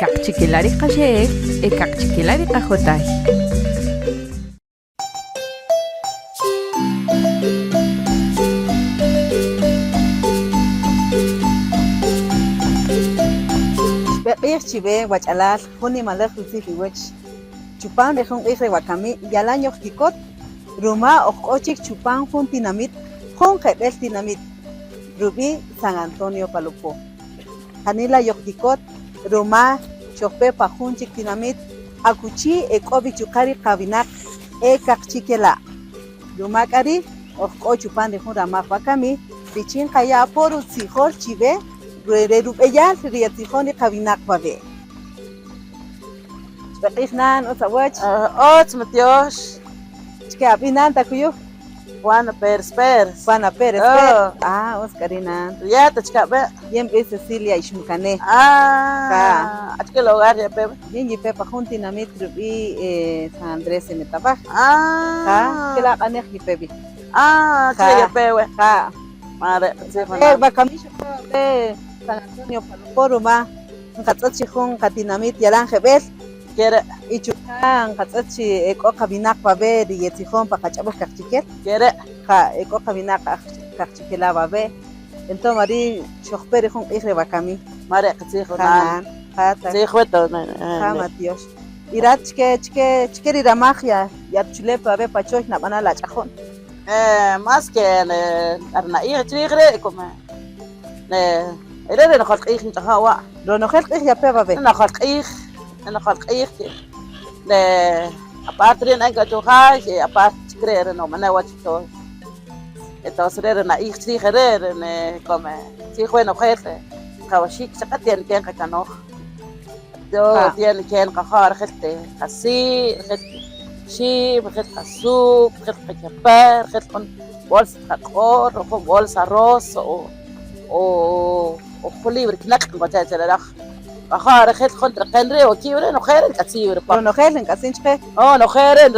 Kaqchikela' ri qaxe'el e kaqchikela' ri qajotay. Xb'e q'ij chiwe wach'alal jun nimaläj rutzil iwäch. Chupam re jun q'ij re wakami yalan yojkikot ruma oj k'o chik chupam jun tinamït, jun jeb'ël tinamït rub'i' San Antonio Palopó. Janila yojkikot ruma xojpe pa jun chik tinamït akuchi e k'o wi chuqa' ri qawinaq e kaqchikela'. Ruma k'a ri' oj k'o chupan ri jun ramaj wakami richin nqaya' apo rutzijol chiwe re rub'eyal ri yetzijon ri qawinaq wawe'. Xb'eq'ij nan, utz awäch. Utz, matyox. Chke ab'i' nan takuyuj? Juana Pérez Pérez. Juana Pérez Pérez. Ah, utz k'a ri' nan. Ya ta chke ab'i'? Yin nb'i' Cecilia Ixmukané. Ah, achike lugar yape wi? Yin yipe pa jun tinamit rub'i' San Andrés Emetabaj. Ah. Ja, kela' q'anej yipe wi. Ah, chila' yape wi. Ja. Mare, qitzij wi nan. Wakami xojpe wawe' San Antonio Palopó ruma nqatz'ët chi jun qatinamit yalan jeb'ël. Ke re'. Y chuqa' nqatz'ët chi e k'o qawinaq wawe' ri yetzijon pa qach'ab'äl kaqchikel. Ke re'. Ja, e k'o qawinaq aj kaqchikela' wawe'. Enton wari' xojpe ri jun q'ij re wakami. Mare' qitzij wi nan. Ja, ta. Qitzij wi to. Ja, matyox. Y rat chike, chike, chike ri ramaj ya, yatchule' wawe' pa choy nab'ana' la ch'ajo'n? Más que na'ij chrij ri' como re' ronojel q'ij nch'aja' wa'. Ronojel q'ij yape wawe'. Ronojel q'ij, ronojel q'ij aparte ri' na'än k'a cho jay y aparte chik re' ri nub'ana' wach to entonces re' ri na'ij chrij re' ri como tzij we nojel qawaxik chaqa tiene que nqakanoj tiene que nqajo' rejel te qasi', rejel xi'm, rejel qasuk', rejel qakepej, rejel jun bolsa qaq'or o jun bolsa arroz o jun libra kinaq' nqacha' chare röj. Nqajo' rejel jun raqän ri' o ki'w ri' nojel ri' nk'atzin wä ri päq. Ronojel nk'atzin chqë. Oh, nojel ri'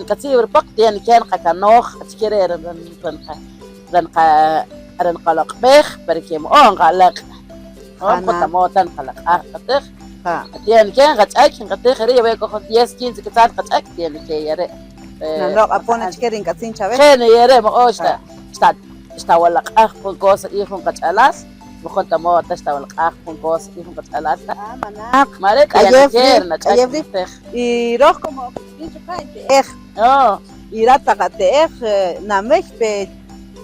nk'atzin wä ri päq, tiene que nqakanoj achike ri' ri nqaloq'b'ej, porque mo'o nqalëq'. Oh, ta nqalaq'aj nqatij. Tiene que nqach'äk nqatij ri' we k'o jun diez, quince quetzal nqach'äk, tiene que ya ri'. Naloq' apon achike ri nk'atzin chawä. Je, ya ri' mo'o xtawalaq'aj jun cosa y jun qach'alal, mojun ta modo ta xtawalaq'aj jun cosa y jun qach'alal ta. Ah, manaq. Mare K'ayew tiene que ri', nach'äk k'ayew ri'. nqatij. Y röj como oj chuqa' te'ej. Oh. Y rat taq ate'ej namey pe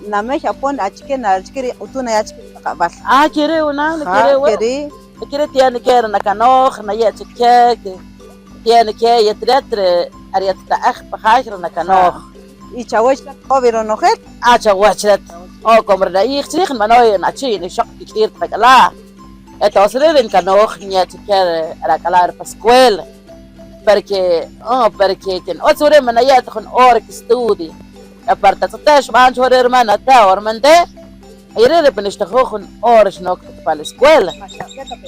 namey apon achike na achike ri q'utun naya' chike ri taq ab'al. Ah, ke ri' wä nan, ke ri' wä. Ja, ke ri'. Ke ri' tiene que nakanoj, naye' chike, tiene que yetret ri yatta'ej pa jay ri nakanoj. Y chawäch rat k'o wi ronojel? Ah, chawäch rat. Oh, como ri na'ij chrij nb'anöy achi y ixöq kik'ir taq ak'ala'. Entonces ri' ri nkanoj nya' chike ri ak'ala' ri pa escuela. Porque, oh, porque kin utz wä ri' ma naya' ta jun hora ki-estudio. Aparte tatz'eta' xb'an chwä ri' rma nata' o rma nte', y ri' ri nixtajuj jun hora xnok ta pa la escuela.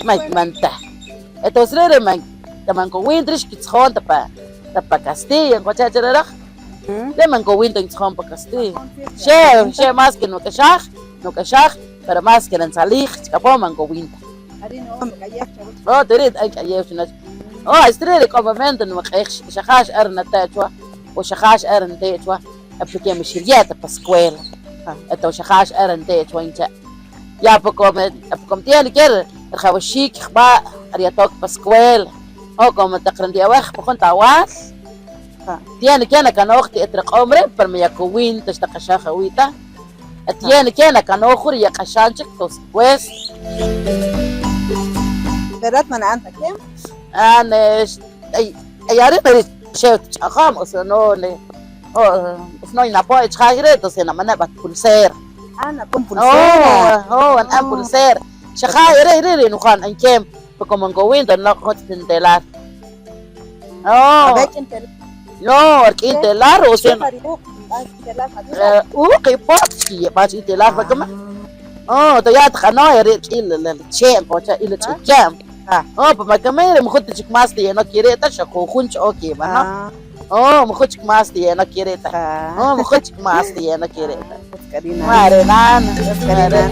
Ma man ta. Entonces ri' ri man man nkowin ta ri' xkitzjon ta pa ta pa castillo nqacha' che rä röj. Ri' man nkowin ta ntzjon pa castillo. Xe xe más que nuk'exaj, nuk'exaj, pero más que ntzalij chikapon man nkowin ta. Oh, te ri' k'ayew chi nwäch. Oh, este ri' ri k'o momento nimaq'ij xajäx er nate' chwä o xajäx er nte' chwä porque ma xirya' ta pa escuela. Entonces xajäx er nte' chwä nche'. Ya po como como tiene que rajawaxik jb'a' ri yatok pa escuela. O como taq ndyawäj pa jun tawal, tiene que nakanoj ti'et raq'om ri' pero ma yakowin ta xtaq'axaj awi' ta. Tiene que nakanoj jun ri yaq'axan chik tos pues. Pero rat ma na'än ta kem? Ah, ne ya ri' ri xew ch'ajom, o sea, no ne o no inapo chjay ri' entonces namane' bat pulsera. Ah, napon pulsera. Oh, oh, na'än pulsera. Xaja ri' ri' ri nujan an kem, pero como nkowin ta nloq' jun chik ntelar. Oh. A ver, ¿quién te No, rk'in telar o sea. Uq y pop xkiyeb'an chi telar pa kama. Oh, to ya tqano ya ri' rk'in la che' qocha y la ch'ikyam. Oh, pa makame ri mjun ta chik más te no quiere ta xa jujun ch'o kib'an, no? Oh, mjun chik más te no quiere ta. Oh, mjun chik más te no quiere ta. Mare nana, Karina.